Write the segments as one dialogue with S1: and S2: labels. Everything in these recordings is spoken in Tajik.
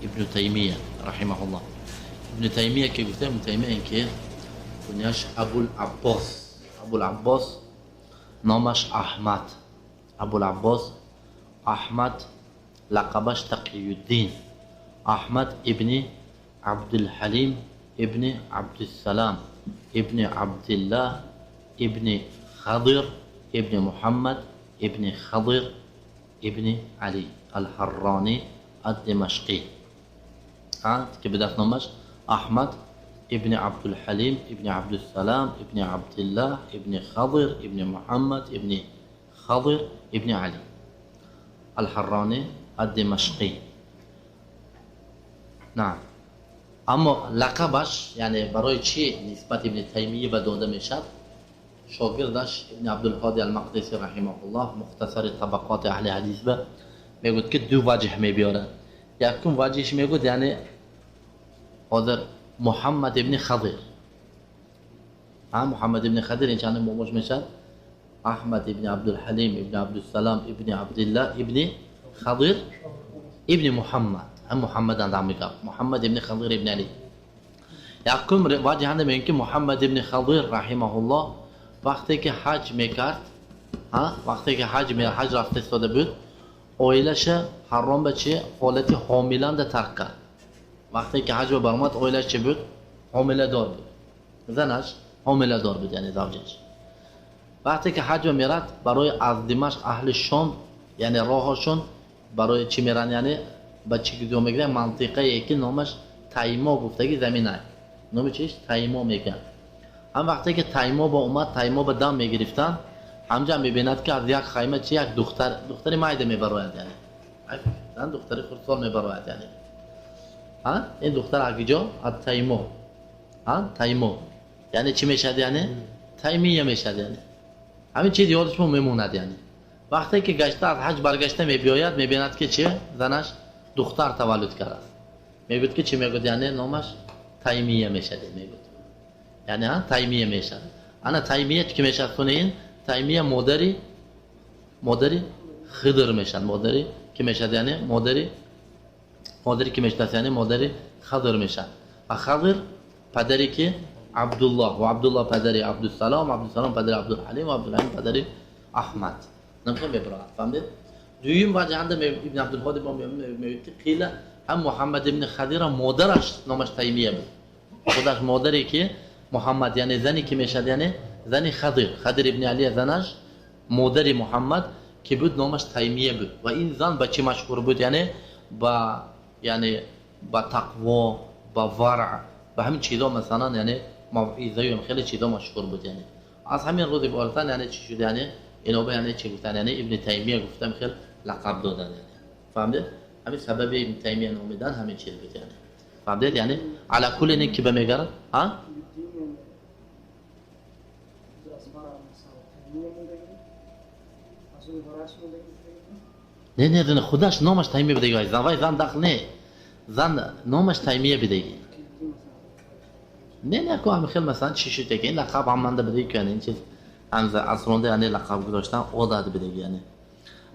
S1: Ибн Таймия раҳимаҳуллоҳ. Ибн Таймия ки гуфта, Ибн Таймия ин ки куняш Абул Аббос, Абул Аббос номаш Аҳмад, Абул Аббос Аҳмад, лақабаш Тақиюддин, Аҳмад ибни Абдулҳалим ибни Абдуссалам ибни Абдуллаҳ ибни Хадир ибни Муҳаммад ибни Хадир ибни Али ал-Ҳаррони ад-Димашқи. Ки бидаст номаш Аҳмад ибни Абдулҳалим ибни Абдуссалам ибни Абдуллаҳ ибни Хадир ибни Муҳаммад ибни Хадир ибни Али ал-Ҳаррони ад-Димашқи. Наам. Аммо лақабаш, яъне барои чӣ нисбат Ибни Таймия ба дода мешавад? Шогирдаш Ибни Абдулҳоди ал-Мақдиси раҳимаҳуллоҳ мухтасари табақоти аҳли ҳадис ба мегӯяд, ки ду ваҷҳ мебиёрад. Якум ваҷҳиш мегӯяд, яъне ҳозир Муҳаммад ибни Хадир. Муҳаммад ибни Хадир ин чанд бобош мешавад? Аҳмад ибни Абдулҳалим ибни Абдуссалам ибни Абдуллаҳ ибни Хадир ибни Муҳаммад. Ҳам Муҳаммадан дам мегап. Муҳаммад ибни Хадир ибни Али. Якум ваҷҳанда мегӯяд, ки Муҳаммад ибни Хадир раҳимаҳуллоҳ вақте ки ҳаҷ мекард, вақте ки ҳаҷ рафта истода буд, оилаша ҳарром ба чи ҳолати ҳомиланда тарк кард. Вақте ки ҳаҷ ба баромад, оилаш чи буд? Ҳомиладор буд. Занаш ҳомиладор буд, яъне завҷаш. Вақте ки ҳаҷ ба мерад, барои аз Димашқ аҳли Шом, яъне роҳашон барои чи меранд, яъне ба чи ҷо мегиранд? Мантиқае ки номаш Таймо гуфтаги замин аст. Номи чиш? Таймо мегӯянд. Ҳам вақте ки Таймо ба омад, Таймо ба дам мегирифтанд, ҳамҷа мебинад, ки аз як хайма чи як духтар, духтари майда мебарояд, яъне зан духтари хурдсол мебарояд, яъне ин духтар аз куҷо? Аз Таймо. Таймо яъне чӣ мешавад? Яъне Таймия мешавад, яъне ҳамин чиз ёдаш мемонад. Яъне вақте ки гашта аз ҳаҷ баргашта мебиёяд, мебинад, ки чи занаш духтар таваллуд кардааст. Мегӯяд, ки чӣ мегӯяд? Яъне номаш Таймия мешавад, мегӯяд, яъне Таймия мешавад. Ана Таймия ки мешавад, ин Таймия модари Хидр мешавад. Модари ки мешавад? Яъне модари ки мешавад? Яъне модари Хадр мешавад. Ва Хадр падари ки Абдуллоҳ, ва Абдуллоҳ падари Абдусалом, Абдусалом падари Абдулҳалим, ва Абдулҳалим падари Аҳмад. Намхел мебарояд, фаҳмидед? Дуюм ваҷҳанда Ибн Абдулҳоди мегӯяд, ки қила ҳам Муҳаммад ибни Хадира модараш номаш Таймия буд. Худаш модаре ки Муҳаммад, яъне зани ки мешавад, яъне зани Хадир, Хадир ибни Алия занаш, модари Муҳаммад ки буд, номаш Таймия буд. Ва ин зан ба чӣ машҳур буд? Яъне ба тақво, ба варъ, ба ҳамин чизо, масалан, яъне мавъизаю хеле чизо машҳур буд. Яъне аз ҳамин рӯз иборатан, яъне чӣ шуд? Яъне иноба, яъне чӣ гуфтан? Яъне Ибни Таймия гуфтам, хел лақаб додан. Яъне фаҳмидед? Ҳамин сабаби Ибни Таймия номидан ҳамин чиз буд, яъне фаҳмидед? Яъне ала кулли ин ки ба мегарад, не, не, худаш номаш Таймия бидеги. Зан, вай зан дахл не, зан номаш Таймия бидеги. Не, не, ку ҳами хел, масалан, чӣ шуд, ин лақаб ҳаманда бидеги, яъне ин чиз асронда, яъне лақаб гузоштан одат бидеги. Яъне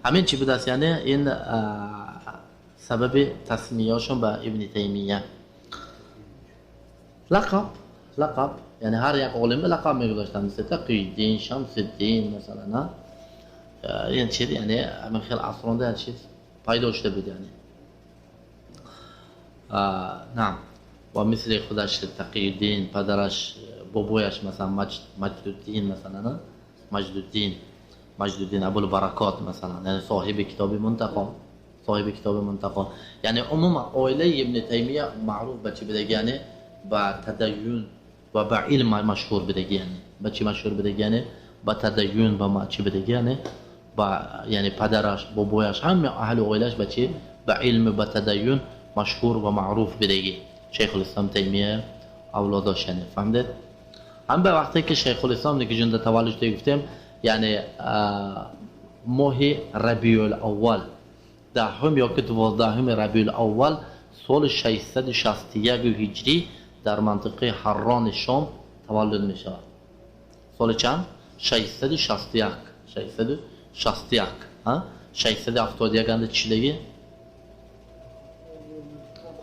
S1: ҳамин чӣ будааст? Яъне ин сабаби тасмияшон ба Ибни Таймия. Лақаб, яъне ҳар як олимба лақаб мегузоштанд, мисли Тақиюддин, Шамсиддин, масалан. Ин чиз, яъне ҳамин хел асронда чиз пайдо шуда буд, яъне наам. Ва мисли худаш Тақиюддин, падараш, бобояш, масалан, Маҷдуддин, масалан, Маҷдуддин Абулбаракот, масалан, яъне соҳиби китоби Мунтақо, соҳиби китоби Мунтақо. Яъне умуман оилаи Ибни Таймия маъруф ба чӣ будаги? Яъне ба тадайюн ва ба илм машҳур будаги. Яъне ба чӣ машҳур будаги? Яъне ба тадайюн, ба чӣ будаги? Яъне ба, яъне падараш, бобояш, ҳама аҳли оилаш ба чӣ? Ба илм, ба тадайюн машҳур ва маъруф будаги. Шайхулислом Таймия авлодош, яъне фаҳмидед? Ҳам ба вақте ки Шайхулислом ҷунда таваллуд шуда, гуфтем, яъне моҳи Рабиул Аввал, 10-ум ё ки 12-уми Рабиул Аввал соли 661 ҳиҷрӣ дар мантиқаи Ҳаррони Шом таваллуд мешавад. Соли чанд? 661, 661. 671 анда чӣ шудаги?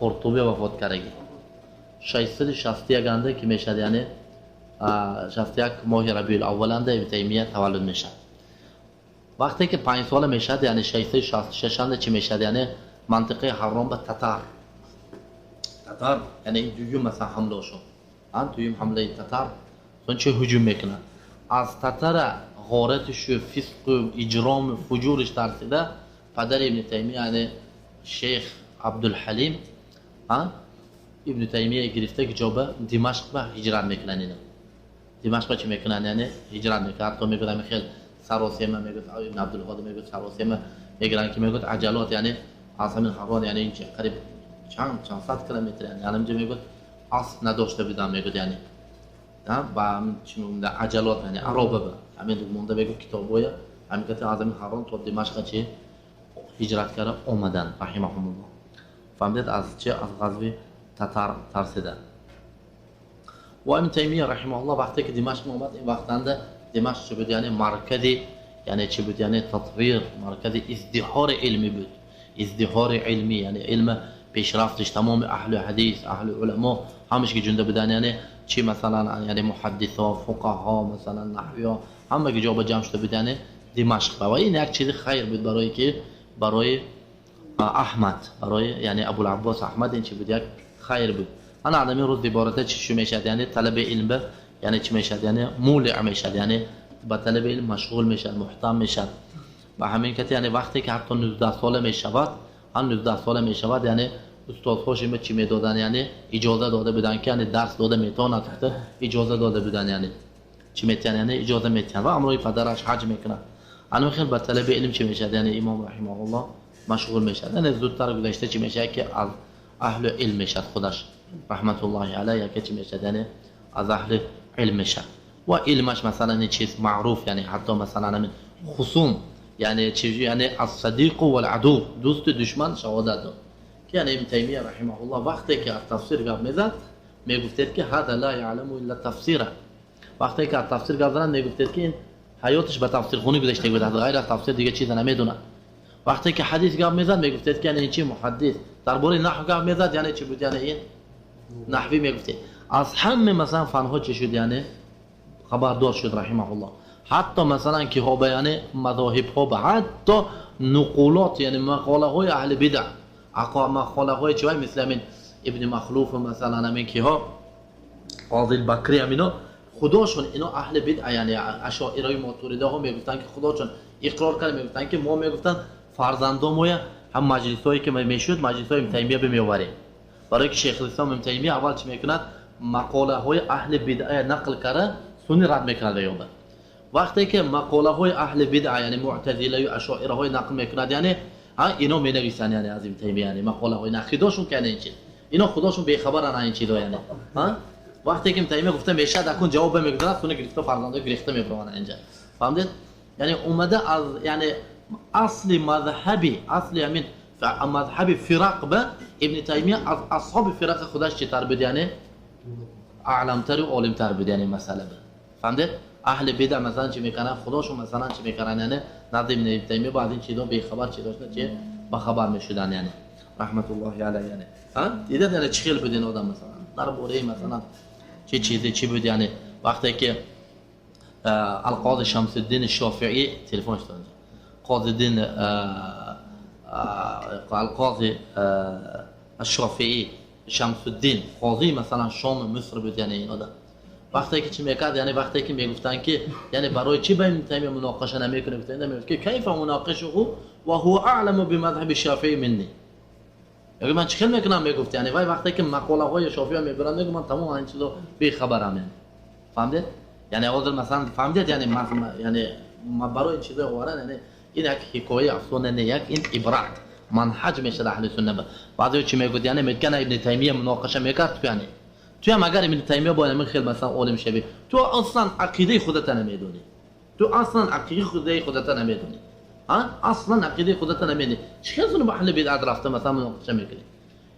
S1: Қуртуби вафот кардаги. 661 анда ки мешад, яъне 61 моҳи Рабиул Аввал анда Ибн Таймия таваллуд мешад. Вақте ки 5 сола мешад, яъне 666 анда чӣ мешад, яъне мантиқаи Ҳаррон ба татар, яъне дуюм масалан ҳамла шуд, дуюм ҳамлаи татар, сон чӣ ҳуҷум мекунад. Аз татара ғоратишу фисқу иҷрому фуҷуриш тарсида падари Ибни Таймия, яъне шейх Абдулҳалим, Ибни Таймия гирифта ки ҷо ба Димашқ ба ҳиҷрат мекунанд. Ина Димашқ ба чӣ мекунанд, яъне ҳиҷрат мекунанд. Ҳатто мегӯяд ҳамин хел саросема, мегӯяд Ибн Абдулҳоди, мегӯяд саросема мегиранд ки мегӯяд аҷалот, яъне аз ҳамин Ҳаррон, яъне ин қариб чанд сад километр, яъне ҳаминҷо мегӯяд асп надошта будам, мегӯяд, яъне ба чӣ мегӯянд аҷалот, яъне ароба ба ҳамин монда, мегӯяд китобҳоя ҳамин кати аз ҳамин Ҳаррон то Димашқа чӣ ҳиҷрат карда омаданд, раҳимаҳумуллоҳ. Фаҳмидед аз чӣ? Аз ғазви татар тарсида. Ва Ибн Таймия раҳимаҳуллоҳ вақте ки Димашқ омад, ин вақтанда Димашқ чӣ буд, яъне маркази, яъне чӣ буд, яъне татвир, маркази издиҳори илмӣ буд, издиҳори илмӣ, яъне илм пешрафтиш, тамоми аҳли ҳадис, аҳли уламо ҳамаш ки ҷунда будан, яъне чӣ масалан, яъне муҳаддисо, фуқаҳо, масалан наҳвиё, ҳама ки ҷо ба ҷамъ шуда буд, яъне Димашқ. Ва ин як чизи хайр буд барои ки барои Аҳмад, барои яъне Абулаббос Аҳмад ин чӣ буд, як хайр буд. Ана ҳамин рӯз ибората чӣ шу мешад, яъне талаби илм ба, яъне чӣ мешад, яъне мулиъ мешад, яъне ба талаби илм машғул мешад, муҳтам мешад. Ба ҳамин кати, яъне вақте ки ҳатто 19 сола мешавад, ҳам 19 сола мешавад, яъне устодҳош има чӣ медоданд, яъне иҷоза дода буданд ки яъне дарс дода метавонад, иҷоза дода буданд, яъне чӣ метиҳанд, яъне иҷоза метиҳанд. Ва ҳамроҳи падараш ҳаҷ мекунад. Ана хел ба талаби илм чӣ мешад, яъне имом раҳимаҳуллоҳ машғул мешад. Яъне зудтар гузашта чӣ мешад ки аз аҳли илм мешад худаш раҳматуллоҳи алайҳ, яке чӣ мешад, яъне аз аҳли илм мешад. Ва илмаш масалан ин чиз маъруф, яъне ҳатто масалан ҳамин хусум, яъне чӣ, яъне ас-садиқу вал-аду, дӯсту душман шаҳодат дод ки яъне Ибн Таймия раҳимаҳуллоҳ вақте ки аз тафсир гап мезад мегуфтед ки ҳаза ла яъламу илла тафсира. Вақте ки аз тафсир гап занад мегуфтед ки ин ҳаёташ ба тафсирхонӣ гузашта буд, ғайр аз тафсир дига чизе намедонад. Вақте ки ҳадис гап мезад мегуфтед ки яъне ин чи муҳаддис, дар бораи наҳв гап мезад, яъне чӣ буд, яъне ин наҳвӣ мегуфтед. Аз ҳама масалан фанҳо чӣ шуд, яъне хабардор шуд раҳимаҳуллоҳ. Ҳатто масалан киҳо ба, яъне мазоҳибҳо ба, ҳатто нуқулот, яъне мақолаҳои аҳли бидъ, мақолаҳои чӣ вай, мисли ҳамин Ибни Махлуф масалан, ҳамин киҳо, Қозил Бакри, ҳамино худошон ино аҳли бидъ, яъне ашоираи мотуридаҳо мегуфтанд ки худошон иқрор карда мегуфтанд ки мо мегуфтанд фарзандомоя ҳам маҷлисҳое ки мешуд, маҷлисҳои Ибн Таймия бимеоварем. Барои ки Шейхулислом Ибн Таймия аввал чӣ мекунад, мақолаҳои аҳли бидъа нақл карда сунни рад мекунад ёба. Вақте ки мақолаҳои аҳли бидъа, яъне муътазилаю ашоираҳои нақл мекунад, яъне ино менависанд, яъне аз Ибн Таймия, яъне мақолаҳои нақидошон ки яъне ин чиз, ино худошон бехабаранд ин чизо, яъне вақте ки Ибн Таймия гуфта мешад, акун ҷавоб мегузарад, сунни гирифта фарзандои гирифта мебарованд инҷа. Фаҳмидед? Яъне омада аз, яъне асли мазҳаби, асли ҳамин мазҳаби фирақ ба Ибн Таймия аз асҳоби фирақ худаш читар буд, яъне аъламтару олимтар буд, яъне масъала буд. Фаҳмидед? Аҳли бидъ масалан чӣ мекунанд, худошон масалан чӣ мекунанд, яъне назди Ибн Таймия баъд ин чизо бехабар чӣ дошта, чӣ бахабар мешуданд, яъне раҳматуллоҳи алайҳ, яъне дидед, яъне чӣ хел буд ин одам масалан дар бораи масалан чӣ чизе чӣ буд, яъне вақте ки Алқози Шамсуддин Шофиӣ телефон шуд, Қозиддин Алқози Шофиӣ Шамсуддин қози масалан Шом Миср буд, яъне ин одам вақте ки чӣ мекард, яъне вақте ки мегуфтанд ки яъне барои чӣ ба Ибн Таймия муноқиша намекунӣ, гуфтанд мегуфт ки кайфа муноқишуҳу ва ҳува аъламу бимазҳаби Шофиӣ минни. Яъне ман чӣ хел мекунам, мегуфт, яъне вай вақте ки мақолаҳои Шофиӣ мебаранд, мегӯ ман тамом ин чизо бехабарам, яъне фаҳмидед? Яъне ҳозир масалан фаҳмидед, яъне яъне барои ин чизо оваран, яъне ин як ҳикоя афсона не, як ин ибрат манҳаҷ мешавад аҳли сунна. Баъзеҳо чӣ мегӯяд, яъне мегӯяд Ибн Таймия муноқиша мекард, ту яъне ту ҳам агар Ибн Таймия бо ҳамин хел масалан олим шавӣ, ту аслан ақидаи худата намедонӣ, ту аслан ақидаи худата намедонӣ, аслан ақидаи худата намедонӣ, чӣ хел зуну ба аҳли бидъат рафта масалан муноқиша мекунӣ?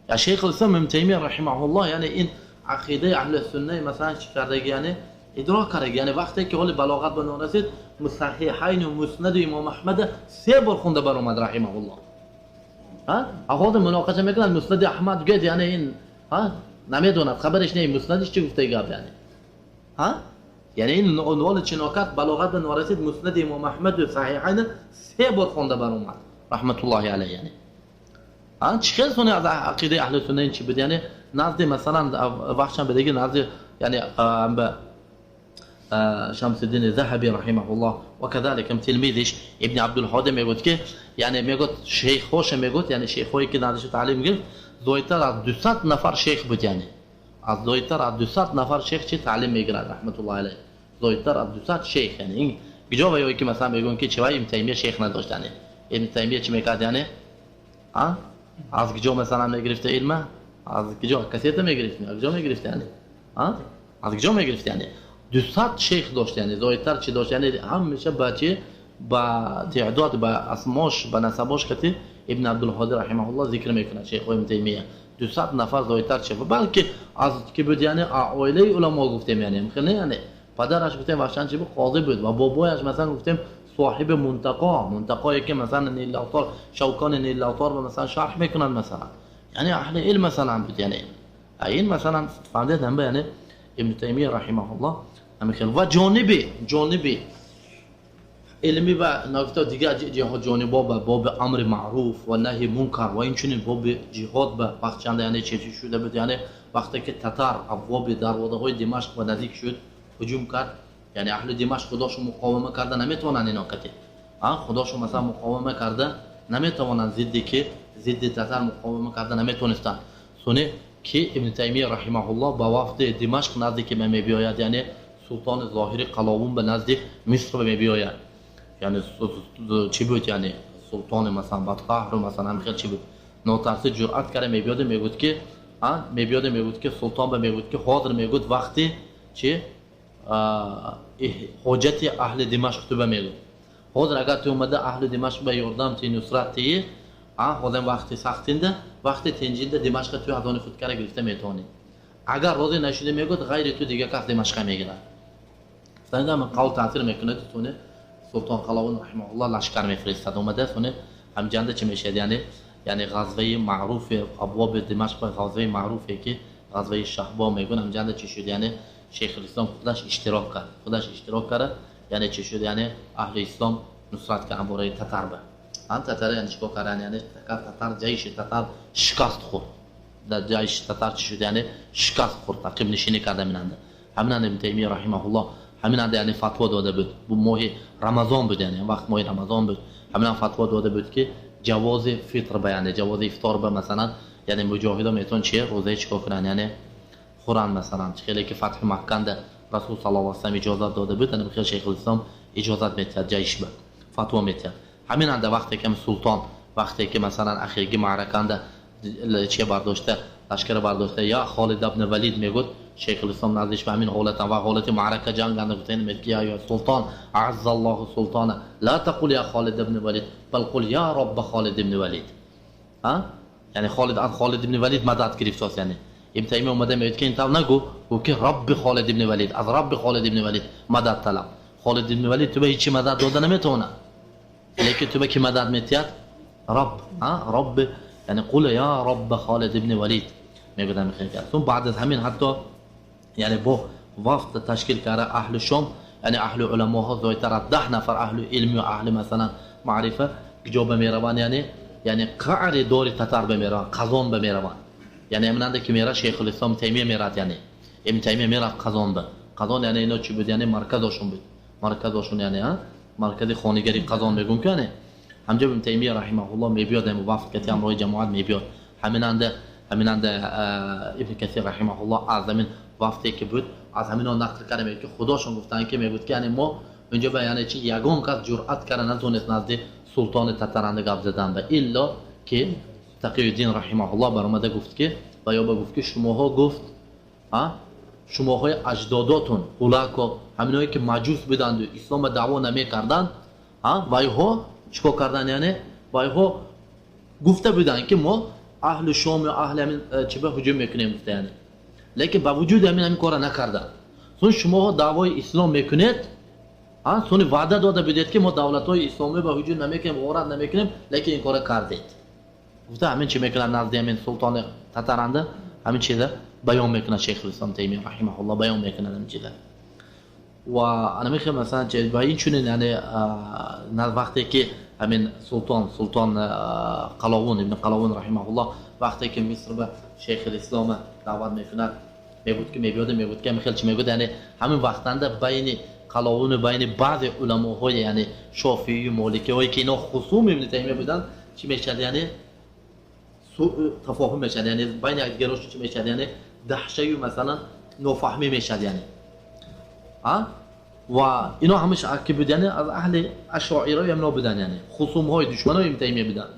S1: Я Шейхулислом Ибн Таймия раҳимаҳуллоҳ, яъне ин ақидаи аҳли сунна масалан чӣ кардаги, яъне идрок кардаги, яъне вақте ки ҳоли балоғат ба нарасид, Мусаҳиҳайн ва Муснади Имом Аҳмад се бор хонда баромад раҳимаҳуллоҳ. ҳозир муноқаша мекунад Муснади Аҳмад гӯяд, яъне ин намедонад, хабараш не, муснадиш чӣ гуфтаи гап, яъне яъне ин унвони чинокат балоғат ба нарасид. Муснади Имом Аҳмаду Саҳиҳайна се бор хонда баромад раҳматуллоҳи алайҳ. Яъне чӣ хел суни аз ақидаи аҳли сунна ин чӣ буд? Яъне назди масалан вақтшан бадаги назди яъне Шамсиддин Заҳаби раҳимаҳуллоҳ ва кадалика тилмизиш Ибни Абдулҳоди мегӯяд ки яъне мегӯяд шейхҳоша мегӯяд, яъне шейхҳое ки наздиша таълим гирифт зоидтар аз 200 нафар шейх буд, яъне аз зоидтар аз 200 нафар шейх чи таълим мегирад раҳматуллоҳи алайҳ, зоидтар аз 200 шейх. Яъне ин куҷо ва ё ки масалан мегӯянд ки чивай Ибн Таймия шейх надошт, яъне Ибн Таймия чӣ мекард, яъне аз куҷо масалан мегирифта илма, аз куҷо кассета мегирифт, аз куҷо мегирифт, яъне аз куҷо мегирифт, яъне 200 шейх дошт, яъне зоидтар чӣ дошт, яъне ҳамеша ба чи ба теъдод ба асмош ба насабош кати Ибн Абдулҳоди раҳимаҳуллоҳ зикр мекунад шейхҳои Ибн Таймия 200 нафар зоидтар чӣ, балки аз ки буд, яъне оилаи уламо гуфтем, яъне хеле, яъне падараш гуфтем вахшан чӣ буд, қозӣ буд ва бобояш масалан гуфтем соҳиби мунтақо, мунтақое ки масалан Нил-Автор, Шавкони Нил-Автор масалан шарҳ мекунад масалан, яъне аҳли илм масалан буд, яъне ин масалан фаҳмидед ҳам, яъне Ибн Таймия раҳимаҳуллоҳ ҳамин хел ва ҷониби илмӣ ва нагуфта дигар ҷонибо ба боби амри маъруф ва наҳи мункар ва инчунин боби ҷиҳод ба вақтчанда яъне чӣ шуда буд, яъне вақте ки татар абвоби дарвозаҳои Димашқ ба наздик шуд, ҳуҷум кард, яъне аҳли Димашқ худошон муқовима карда наметавонанд, ино кати худошон масалан муқовима карда наметавонанд, зидди ки зидди татар муқовима карда наметавонистанд. Суни ки Ибн Таймия раҳимаҳуллоҳ ба вафди Димашқ назди ки мебиёяд, яъне султони зоҳири Қаловун ба назди Миср мебиёяд, яъне чӣ буд, яъне султони масалан бадқаҳру масалан ҳамин хел чӣ буд, нотарсӣ ҷуръат карда мебиёду мегӯяд ки мебиёду мегӯяд ки султон ба мегӯяд ки ҳозир мегӯяд вақти чи ҳоҷати аҳли Димашқ ту ба мегӯяд, ҳозир агар ту омада аҳли Димашқ ба ёрдам ти нусрат тии, ҳозир вақти сахтинда вақти тинҷинда Димашққа ту аз они худ карда гирифта метавонӣ, агар розӣ нашудӣ мегӯяд ғайри ту дигар кас Димашққа мегирад. Қавл таъсир мекунад, суни султон Қаловун раҳимаҳуллоҳ лашкар мефиристад омада, суни ҳамҷанда чӣ мешавад, яъне ғазваи маъруфи абвоби Димашқ, ғазваи маъруфе ки ғазваи Шаҳбо мегӯянд, ҳамҷанда чӣ шуд, яъне Шейхулислом худаш иштирок кард, худаш иштирок кард, яъне чӣ шуд, яъне аҳли ислом нусрат кард бораи татар ба татар, яъне чикор карданд, яъне татар ҷайши татар шикаст хӯрд, дар ҷайши татар чӣ шуд, яъне шикаст хӯрд, ақибнишинӣ карда минанда. Ҳаминанд Ибн Таймия раҳимаҳуллоҳ ҳаминанд яъне фатво дода буд, бу моҳи Рамазон буд, яъне вақт моҳи Рамазон буд, ҳаминанд фатво дода буд ки ҷавози фитр ба, яъне ҷавози ифтор ба масалан, яъне муҷоҳидо метавон чи рӯзаи чикор кунанд, яъне хӯранд масалан, чӣ хеле ки фатҳи Макканда Расул саллаллоҳу алайҳи васаллам иҷозат дода буд, яъне хел Шейхулислом иҷозат метиҳад, ҷайш ба фатво метиҳад. Ҳаминанда вақте ки султон вақте ки масалан ахирги маъраканда чия бардошта, лашкара бардошта, я Холид ибн Валид мегӯяд, Шейхулислом наздиш ба ҳамин ҳолатан ва ҳолати маърака ҷанганда гуфтан мегӯяд ки я султон аъззаллоҳу султона ла тақул я Холид ибн Валид бал қул я робба Холид ибн Валид. Яъне Холид аз Холид ибн Валид мадад гирифтааст, яъне Ибн Таймия омада мегӯяд ки ин тавр нагӯ, гӯ ки робби Холид ибн Валид, аз робби Холид ибн Валид мадад талаб. Холид ибн Валид ту ба ҳеҷ чи мадад дода наметавонад, лекин ту ба ки мадад метиҳад? Рабб, Робби, яъне қул я робба Холид ибн Валид мегӯяд ҳамин хел гап. Баъд аз ҳамин ҳатто яъне бо вафд ташкил карда аҳли Шом, яъне аҳли уламоҳо зоидтар аз 10 нафар аҳли илму аҳли масалан маърифа куҷо ба мераванд, яъне қаъри дори татар ба мераванд, Қазон ба мераванд, яъне ҳаминанда ки мерад Шейхулислом Таймия мерад, яъне Ибн Таймия мерад Қазон ба. Қазон яъне ино чӣ буд, яъне марказошон буд, марказошон яъне маркази хонигари Қазон мегӯм ки яъне ҳамҷо Ибн Таймия раҳимаҳуллоҳ мебиёд, ҳамин вафд кати ҳамроҳи ҷамоат мебиёд. Ҳаминанда Ибн Касир раҳимаҳуллоҳ аз ҳамин вафде ки буд аз ҳамино нақл карда мегӯяд ки худошон гуфтанд ки мегӯяд ки яъне мо инҷо ба яъне чи ягон кас ҷуръат карда натавонист назди султони татаранда гап задан ба илло ки Тақиюддин раҳимаҳуллоҳ баромада гуфт ки ва ё ба гуфт ки шумоҳо гуфт шумоҳои аҷдодотон ҳулако ҳаминое ки маҷус буданду исломро даъво намекарданд, вайҳо чикор карданд, яъне вайҳо гуфта буданд ки мо аҳли Шом ё аҳли ҳамин чӣ ба ҳуҷум мекунем гуфта, яъне лекин ба вуҷуди ҳамин кора накарданд. Чун шумоҳо даъвои ислом мекунед, сони ваъда дода будед ки мо давлатҳои исломӣ ба ҳуҷум намекунем, ғорат намекунем, лекин ин кора кардед. Гуфта ҳамин чӣ мекунад назди ҳамин султони татаранда, ҳамин чиза баён мекунад Шейх Ислом Таймия раҳимаҳуллоҳ, баён мекунад ҳамин чиза. Ва ана мехоҳам масалан ва инчунин, яъне вақте ки ҳамин султон Қаловун ибн Қаловун раҳимаҳуллоҳ вақте ки Миср ба Шейх Ислом даъват мекунад, мегӯяд ки мебиёд, мегӯяд ки хеле чӣ мегӯяд, яъне ҳамин вақтанда байни Қаловун ва байни баъзе уламоҳои, яъне Шофиӣ, Моликиҳое ки инҳо хусум ибн Таймия буданд, чӣ мешавад, яъне тафоҳум мешавад, яъне байни якдигарошон чӣ мешавад, яъне даҳшаю масалан нофаҳмӣ мешавад, яъне ва ино ҳамааш ки буд, яъне аз аҳли ашоира ҳам буданд, яъне хусумҳои душманои ибн Таймия буданд.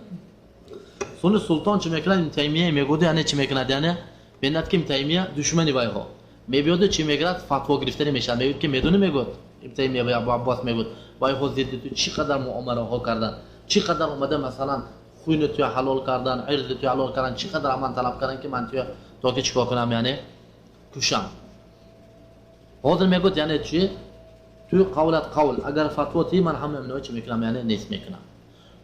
S1: Сони султон чӣ мекунад? Ибн Таймия мегӯяд, яъне чӣ мекунад, яъне бинад ки ибн Таймия душмани вайҳо мебиёд, чӣ мегирад, фатво гирифтани мешавад. Мегӯяд ки медонӣ, мегӯяд ибн Таймия ва Абу Аббос, мегӯяд вайҳо зидди ту чӣ қадар муомалаҳо карданд, чӣ қадар омада масалан хуни туя ҳалол кардан, ирзи туя ҳалол кардан, чӣ қадар ман талаб кардан ки ман туя то ки чикор кунам, яъне кушам. Ҳозир мегӯяд, яъне чи ту қавлат қавл, агар фатво тии ман ҳама инҳо чӣ мекунам, яъне нест мекунам.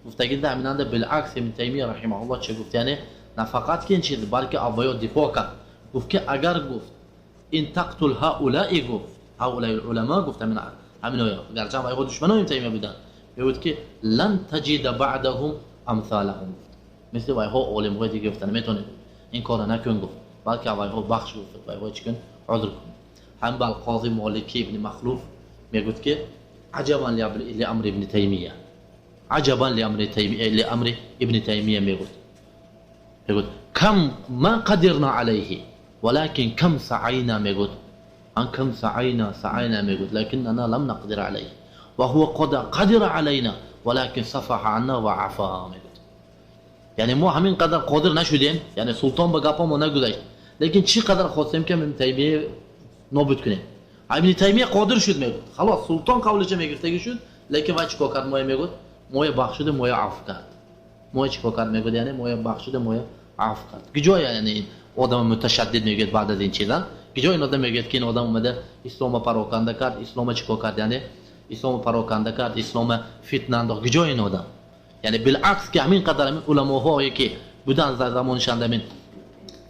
S1: Гуфтагинда ҳаминанда билакс ибн Таймия раҳимаҳуллоҳ чӣ гуфт, яъне на фақат ки ин чиз, балки аввало дифоъ кард. Гуфт ки агар гуфт ин тақтул ҳаулаи, гуфт ҳаулаи уламо, гуфт ҳаминоя, гарчанд вайҳо душманои ибн Таймия буданд, мегӯяд ки лан таҷида баъдаҳум амсалаҳум, гуфт мисли вайҳо олимҳои дига гуфта наметавонед, ин корро накун, гуфт, балки вайҳо бахш, гуфт, вайҳо чӣ кун, узр кун. Ҳам бал қози Молики ибни Махлуф мегӯяд ки аҷабан ли амри ибни Таймия, аҷабан ли амри Таймия, ли амри ибни Таймия, мегӯяд кам ма қадирна алайҳи валакин кам саайна, мегӯяд ан кам саайна саайна, мегӯяд лакиннана лам нақдир алайҳи ва ҳува қадира алайна валакин сафаҳа анна ва афа, мегӯяд яъне мо ҳамин қадар қодир нашудем, яъне султон ба гапҳо мо нагузашт, лекин чӣ қадар хостем ки ибн Таймия нобуд кунем. Ибн Таймия қодир шуд, мегӯяд, халос султон қавлича мегирифтагӣ шуд, лекин вай чӣ кор кард, моя мегӯяд моя бахшиду моя афв кард. Моя чӣ кор кард, мегӯяд, яъне моя бахшиду моя афв кард. Куҷо яъне ин одами муташаддид, мегӯяд, баъд аз ин чиза куҷо ин одам мегӯяд ки ин одам омада ислома пароканда кард, ислома чӣ кор кард, яъне ислома пароканда кард, ислома фитна андохт, куҷо ин одам? Яъне билакс ки ҳамин қадар ҳамин уламоҳое ки буданд дар замонишанд, ҳамин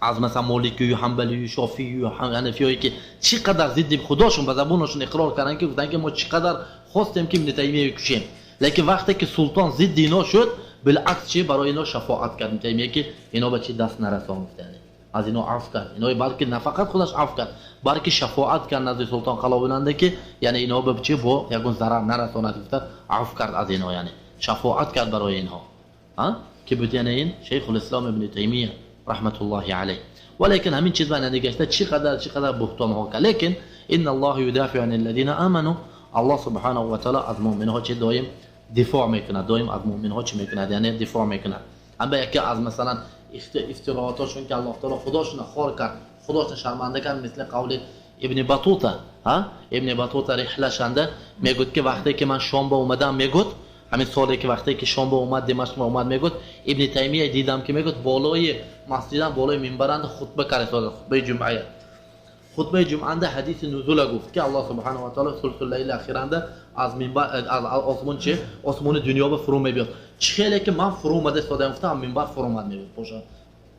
S1: аз масалан Моликию, Ҳанбалию, Шофию, Ҳанафиёе ки чӣ қадар зидди худошон ба забонашон иқрор карданд, ки гуфтанд ки мо чӣ қадар хостем ки ибн Таймияро кушем, лекин вақте ки султон зидди ино шуд, билакс чи барои ино шафоат кард ибн Таймия ки ино ба чи даст нарасон, гуфт, яъне аз ино афв кард, ино балки на фақат худаш афв кард, балки шафоат кард назди султон Қаловунанда ки яъне ино ба чи бо ягон зарар нарасонад, гуфта афв кард аз ино, яъне шафоат кард барои инҳо, ки буд яъне ин Шейхулислом ибн Таймия раҳматуллоҳи алайҳ. Валекин ҳамин чиз ба нагашта чӣ қадар буҳтонҳо кард, лекин инна Аллоҳ юдафиу ани аллазина аману, Аллоҳ субҳанаҳу ва таъоло аз муъминҳо чӣ доим дифоъ мекунад, доим аз муъминҳо чӣ мекунад, яъне дифоъ мекунад. Ҳам ба яке аз масалан ифтироотошон ки Аллоҳ таъоло худошона хор кард, худошона шарманда кард, мисли қавли Ибни Батута, Ибни Батута риҳлашанда мегӯяд ки вақте ки ман Шом ба омадам, мегӯяд ҳамин соле ки вақте ки Шом ба омад, Димашқ ба омад, мегӯяд Ибни Таймия дидам ки мегӯяд болои масҷидам, болои минбаранда хутба кард, хутбаи ҷумъая. Хутбаи ҷумъанда ҳадиси нузула гуфт ки Аллоҳ субҳанаҳу ва таъоло сулсул лайли ахиранда аз минбар, аз осмон чи осмони дунё ба фурӯ мебиёд. Чӣ хеле ки ман фурӯ омада истодаам, гуфтам минбар фурӯ омад, мегӯяд боша,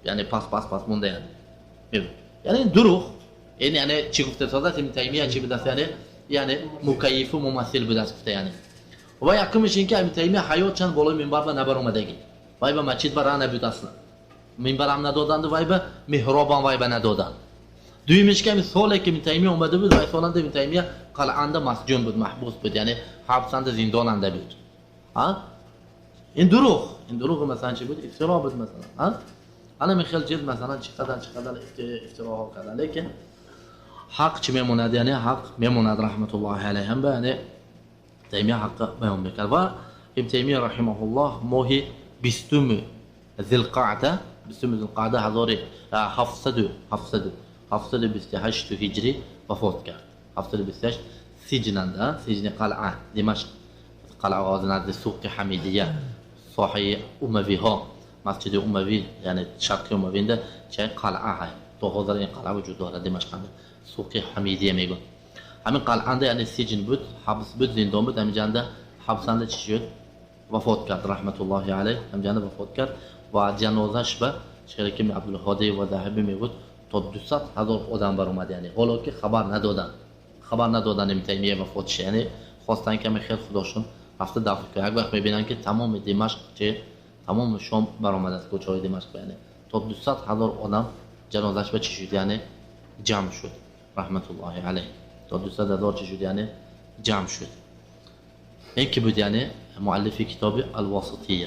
S1: яъне пас пас пас монда, яъне мегӯяд яъне ин дурӯғ, ин яъне чӣ гуфта истодааст Ибн Таймия, чӣ будааст, яъне мукайифу мумассил будааст, гуфта. Яъне ва якумиш ин ки Ибн Таймия ҳаёт чанд болои минбар ба набаромадагӣ, вай ба масҷид ба ра набуд аслан, минбарам надоданду вай ба меҳробам вай ба надоданд. Дуюмиш ки ҳамин соле ки Ибн Таймия омада буд, вай соланда Ибн Таймия қалъанда масҷун буд, маҳбус буд, яъне ҳабсанда, зиндонанда буд. Ин дурӯғ, ин дурӯғ масалан чӣ буд, ифтиро буд масалан. Ана ҳамин хел чиз масалан чӣ қадар ифтироҳо кардан, лекин ҳақ чӣ мемонад, яъне ҳақ мемонад раҳматуллоҳи алайҳ. Ҳам ба яъне Таймия ҳаққа баён мекард. Ва Ибн Таймия раҳимаҳуллоҳ моҳи 20 Зилқаъда, 20 Зилқаъда 1728 ҳиҷрӣ вафот кард. 728 сиҷнанда, сиҷни қалъа, Димашқ, қалъа ҳозир назди суқи Ҳамидия, соҳаи Умавиҳо, масҷиди Умавӣ, яъне шарқи Умавинда чай қалъа ҳай. То ҳозир ин қалъа вуҷуд дорад Димашқанда, суқи Ҳамидия мегӯянд. Ҳамин қалъанда яъне сиҷн буд, ҳабс буд, зиндон буд, ҳамин ҷанда ҳабсанда чӣ шуд? Вафот кард раҳматуллоҳи алайҳ, ҳамин ҷанда вафот кард. Ва ҷанозаш ба чиқаре ки Абдулҳоди ва Заҳабӣ мегӯд, то 200 ҳазор одам баромад, яъне ҳоло ки хабар надоданд, хабар надоданд Ибни Таймия вафот шуд, яъне хостанд каме хел худошон рафта дафн кунанд. Як вақт мебинанд, ки тамоми Димашқ, че тамоми Шом баромадааст, кӯчаҳои Димашқ, яъне то 200 ҳазор одам ҷанозаш ба чӣ шуд, яъне ҷамъ шуд, раҳматуллоҳи алайҳ. То 200 ҳазор чӣ шуд, яъне ҷамъ шуд. Ин ки буд, яъне муаллифи китоби Алвосития.